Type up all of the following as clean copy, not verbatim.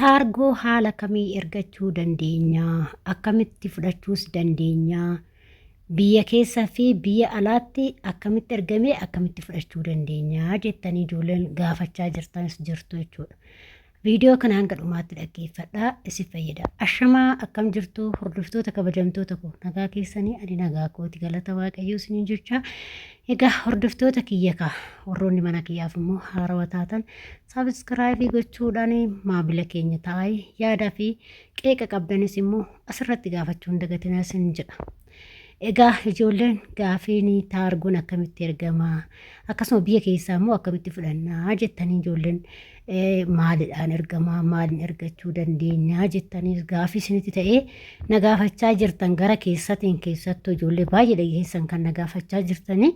Taargoo haala kamii ergachuu dandeenya? Akkamitti fudhachuus dandeenya? Biyya keessa fi biyya alaatti akkamitti ergamee akkamitti fudhachuu dandeenya jettanii ijoolleen gaafachaa jirtanis jirtu jechuudha. Viidiyoo kana hanga dhumaatti dhaggeeffadhaa isin fayyada. Ashamaa akkam jirtu hordoftoota kabajamtoota koo nagaa keessanii ani nagaa kooti galata waaqayyoo isiniin jecha. Egaa hordoftoota kiyya kaa warroonni mana kiyyaaf immoo haarawa taatan Sabiskiraayibii gochuudhaan maamila keenya ta'aa yaadaa fi qeeqa qabdanis immoo asirratti gaafachuu hin dagatinaa isin jedha. Egaa ijoolleen gaafiin taargoon akkamitti ergama akkasuma biyya keessaa immoo akkamitti fudhannaa jettanii ijoolleen maalidhaan ergama maaliin ergachuu dandeenya jettanii gaafii isinitti ta'ee na gaafachaa jirtan gara keessatiin keessattuu ijoollee baay'ee dhageessan kan na gaafachaa jirtanii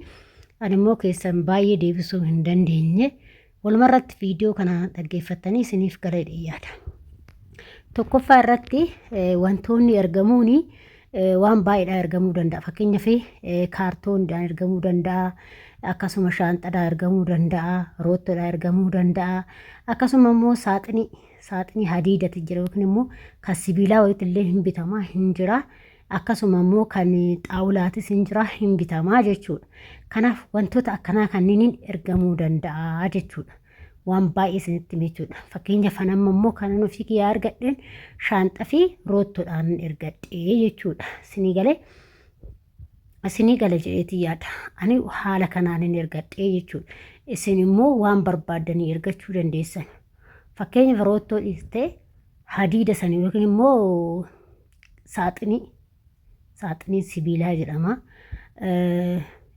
ani immoo keessan baay'ee deebisuu hin dandeenye. Walumarratti viidiyoo kana dhaggeeffattanii isiniif gala jedhee yaada. Tokkoffaa irratti wantoonni ergamuun waan baay'eedhaan ergamuu danda'a. Fakkeenyaaf kaartooniidhaan ergamuu danda'a. Akkasuma shaanxaadhaan ergamuu danda'a. Roottoodhaan ergamuu danda'a. Akkasuma immoo saaxinii saaxinii hadiidati jira yookiin immoo kan sibiilaa wayiitti illee hin bitamaa hin jira. Akkasuma immoo kan xaawulaatis hin jira hin bitamaa jechuudha. Kanaaf wantoota akkanaa kanniiniin ergamuu danda'a jechuudha. Waan baay'ee isinitti hime jechuudha. Fakkeenyaaf an amma immoo kanan ofii kiyyaa argadheen shaanxaa fi roottoodhaan ergadhee jechuudha. Isinii galee isinii gala jedheetii yaada. Ani haala kanaan hin ergadhee jechuudha. Isin immoo waan barbaaddanii ergachuu dandeessan. Fakkeenyaaf roottoo dhiistee hadiida sanii yookiin immoo saaxinii saaxinii sibiilaa jedhama.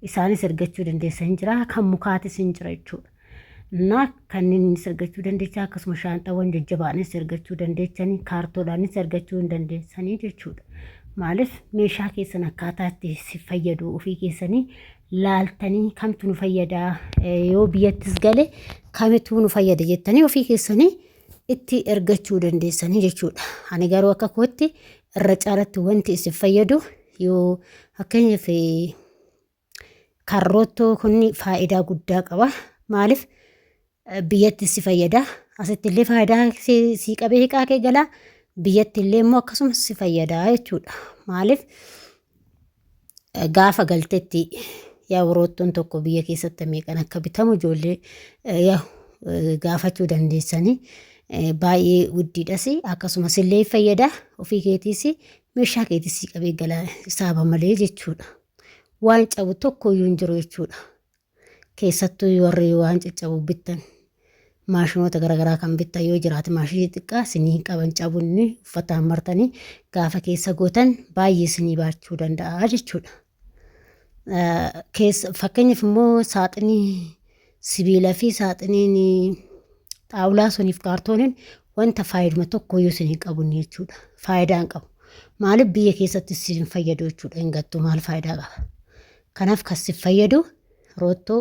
Isaanis ergachuu dandeessa hin jira kan mukaatis hin jira jechuudha. Innaa kanneenis ergachuu dandeecha akkasuma shaanxaawwan jajjabaanis ergachuu dandeechanii kaartoodhaanis ergachuu hin dandeessanii jechuudha. Maaliif meeshaa keessan akkaataa itti si fayyadu ofii keessanii laaltanii kamtu nu fayyadaa yoo biyyattis gale kamitu nu fayyada jettanii ofii keessanii itti ergachuu dandeessanii jechuudha. Ani garuu akka kootti irra caalatti wanti isin fayyadu yoo fakkeenyaaf karroottoo kun faayidaa guddaa qaba. Maaliif biyyatti si fayyada. Asitti illee faayidaa si qabee hiqaa kee gala. Biyyatti illee immoo akkasumas si fayyada jechuudha. Maaliif gaafa galtetti yaa roottoon tokko biyya keessatti meeqan akka bitamu ijoollee yaa gaafachuu dandeessanii baay'ee guddiidhas akkasumas illee fayyada ofii keetiis meeshaa keetiis qabee gala saaba malee jechuudha. Waan cabu tokko iyyuu hin jiru jechuudha. Keessattuu warri waan caccabu bittan maashinoota garaagaraa kan bittan yoo jiraate maashinii xiqqaa isinii hin qaban cabunni uffataan martanii gaafa keessa gootan baay'ee isinii baachuu danda'a jechuudha. Keessa fakkeenyaaf immoo saaxinii sibiilaa fi saaxiniin xaawulaa suniif kaartooniin wanta faayiduma tokkoyyuu isin hin qabu jechuudha. Faayidaa hin qabu. Maaliif biyya keessatti isin fayyadu jechuudha hin gattu maal faayidaa qaba. Kanaaf kan si fayyadu roottoo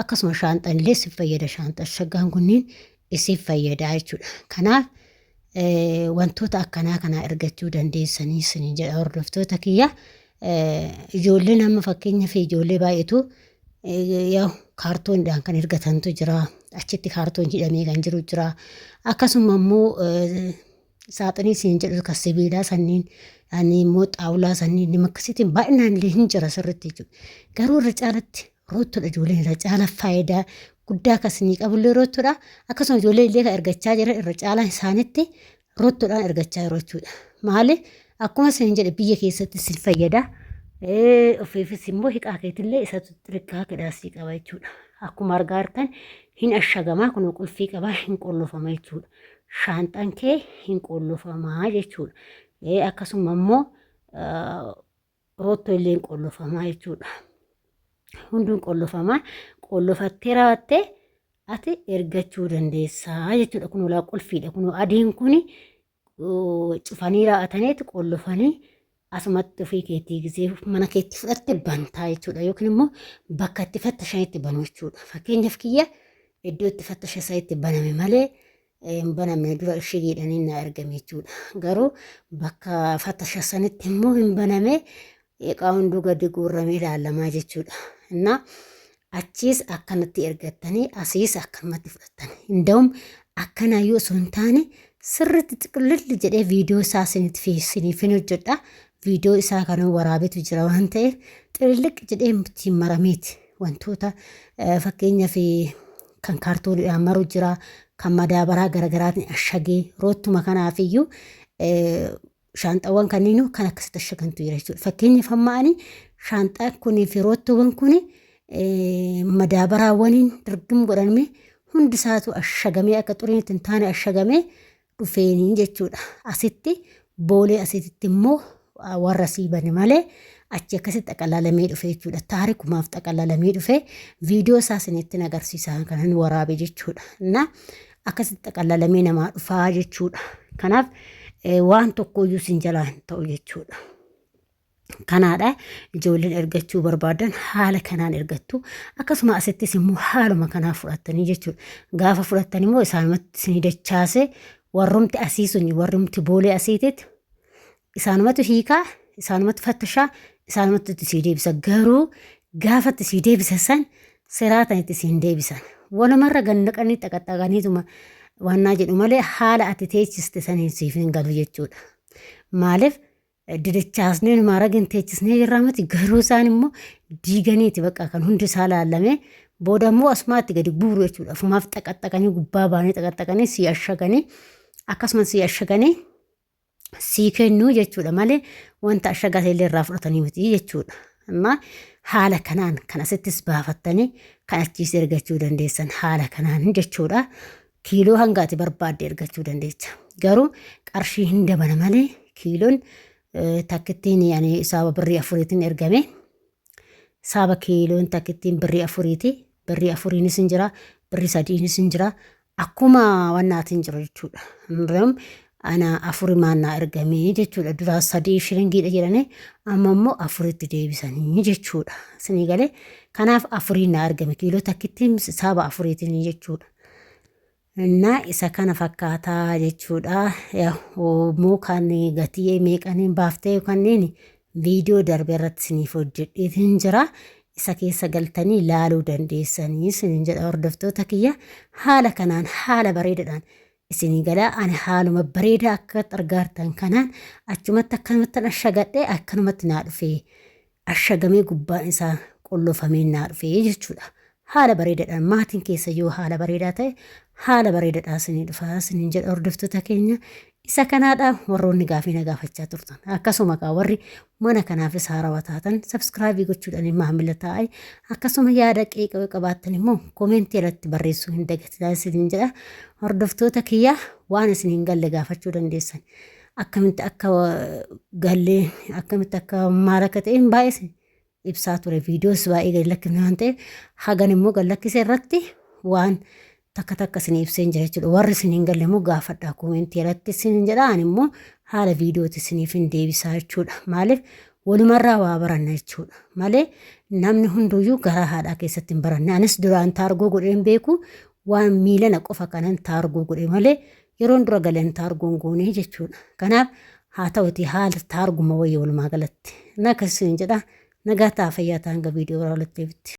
akkasuma shaanxaan illee si fayyada shaanxaan shaggaan kunniin isin fayyada jechuudha. Kanaaf wantoota akkanaa kanaa argachuu dandeessanii isin jedha hordoftoota kiyya. Ijoolleen amma fakkeenyaaf ijoollee baay'eetu yaa kaartooniidhaan kan ergatantu jira. Achitti kaartoon hidhamee kan jiru jira. Akkasuma immoo saaxinii siin jedhu kan sibiilaa sanniin ani immoo xaawulaa sanniin nama akkasiitiin baay'inaan illee hin jira sirriitti jechuudha. Garuu irra caalatti roottoodha ijoolleen irra caala faayidaa guddaa kan isinii qabullee roottoodha. Akkasuma ijoollee illee kan ergachaa jiran irra caalaan isaanitti roottoodhaan ergachaa jiru jechuudha. Maali akkuma isin jedhe biyya keessatti isin fayyada. Ofiifis immoo hiqaa keetillee isatu xixiqqaa kedhaasii qaba jechuudha. Akkuma argaa jirtan hin ashagamaa kun qulfii qabaa hin qollofama jechuudha. Shaanxaan kee hin qollofamaa jechuudha. Akkasuma immoo roottoo illee hin qollofamaa jechuudha. Hunduun qollofamaa. Qollofattee raawwattee ati ergachuu dandeessaa jechuudha. Kun olaa qulfiidha. Kun adiin kun cufanii raawwataniitu qollofanii asumatti ofii keetii gisee mana keetti fudhatte bantaa jechuudha. Yookiin immoo bakka itti fattashanitti banu jechuudha. Fakkeenyaaf kiyya iddoo itti fattasha isaa itti baname malee hin banamne dura ishigiidhaan na ergame jechuudha. Garuu bakka fattasha sanitti immoo hin baname eeqaa hunduu gadi guurramee ilaalamaa jechuudha. Innaa achiis akkanatti ergattanii asiis akkanumatti fudhattan. Inda'um akkanaayyuu osoo hin taane Sirriitti xiqlilli jedhee viidiyoo isaa isiniif hin hojjedha. Viidiyoo isaa kan waraabetu jira waan ta'eef xililliq jedhee ittiin marameeti. Wantoota fakkeenyaaf kan kaartooniidhaan maru jira, kan madaabaraa garaagaraatiin ashagee roottuma kanaaf iyyuu shaanxaawwan kanneen kan akkasitti ashagantu jira jechuudha. Fakkeenyaaf amma ani shaanxaan kunii fi roottoowwan kun madaabaraawwaniin dirgim godhamee hundi isaatu ashagamee akka xuriin itti hin taane ashagamee dhufeenii jechuudha. Asitti boolee asitti immoo warra sii bane malee achi akkasitti xaqalalamee dhufe jechuudha. Taarikumaaf xaqalalamee dhufe viidiyoo isaa isinitti agarsiisa kanan waraabe jechuudha. Na akkasitti xaqalalamee namaa dhufaa jechuudha. Kanaaf waan tokkoyyuu isin jalaa hin ta'u jechuudha. Kanaadha ijoolleen ergachuu barbaadan haala kanaan ergattu. Akkasuma asittis immoo haaluma kanaa fudhattanii jechuudha. Gaafa fudhattan immoo isaanumatti isinii dachaase warrumti asii sun warrumti boolee asiititti isaanumatu hiikaa isaanumatu fattashaa isaanumatu itti sii deebisa. Garuu gaafa itti sii deebisa san siraatan itti siin deebisan. Walumarra gannaqanii xaqaxaqaniituma waannaa jedhu malee haala ati teechiste saniin siif hin galu jechuudha. Maaliif didachaasnee numaa ragin teechisnee jirraa miti garuu isaan immoo diiganiiti bakka kan hundi isaa laallamee booda immoo asumaatti gadi guuru jechuudha. Ofumaaf xaqaxaqanii gubbaa baanii xaqaxaqanii sii ashaganii akkasumas sii ashaganii sii kennuu jechuudha malee wanta ashagaa illee irraa fudhatanii miti jechuudha. Amma haala kanaan kan asittis baafattanii kan achiis ergachuu dandeessan haala kanaan jechuudha. Kiiloo hanga ati barbaadde ergachuu dandeecha. Garuu qarshii hin dabala malee kiiloon takkittiin yani saaba birrii afuriitiin ergame. Saaba kiiloon takkittiin birrii afuriiti. Birrii afuriinis hin jira, birrii sadiinis hin jira. Akkuma wannaatiin jira jechuudha. Ndom ana afurimaan naa ergame jechuudha. Duraa sadii shilingiidha jedhanii amma immoo afuritti deebisanii jechuudha. Isinii galee kanaaf afuriin naa ergame kiiloo takkittiin saaba afuriitiin jechuudha. Innaa isa kana fakkaataa jechuudha. Immoo kan gatii meeqaniin baaftee kanneen viidiyoo darbe irratti isiniif hojjedheetiin jira. Isa keessa galtanii ilaaluu dandeessanii isiniin jedha hordoftoota kiyya. Haala kanaan haala bareedaadhaan isinii galaa ani haaluma bareedaa akka argaartan kanaan achumatti akkanumatti ashagadhee akkanumatti naa dhufee ashagamee gubbaan isaa qollofamee naa dhufee jechuudha. Haala bareedaadhaan maatiin keessa yoo haala bareedaa ta'e haala bareedaadhaan isinii dhufa isiniin jedha hordoftoota keenya. Isa kanaadha warroonni gaafii na gaafachaa turtan. Akkasuma kaa warri mana kanaafis haarawaa taatan sabskraayibii gochuudhaan maamila taa'ai. Akkasuma yaada qeeqa yoo qabaattan immoo koomentii irratti barreessuu hin dagatinaa isiniin jedha. Hordoftoota kiyya waan isin hin galle gaafachuu dandeessan. Akkamitti akka gallee akkamitti akka maal akka ta'e hin baay'ee ibsaa ture. Viidiyoos baay'ee gadi lakkifne waan ta'eef hagan immoo gad lakkise irratti waan takka takka isin ibseen jira jechuudha. Warri isin hin galle immoo gaafadhaa koomentii irratti isin jedha. Ani immoo haala viidiyooti isiniif hin deebisaa jechuudha. Maaliif walumarraa waa baranna jechuudha. Malee namni hunduyyuu garaa haadhaa keessatti hin baranne. Anis duraan taargoo godhee hin beeku waan miilana qofa kanan taargoo godhe malee yeroon dura galeen taargoon goonee jechuudha. Kanaaf haa ta'uti haala taarguma wayya walumaa galatti. Na akkasiin jedha nagaa ta'a fayyaa ta'a hanga viidiyoo biraa walitti deebitti.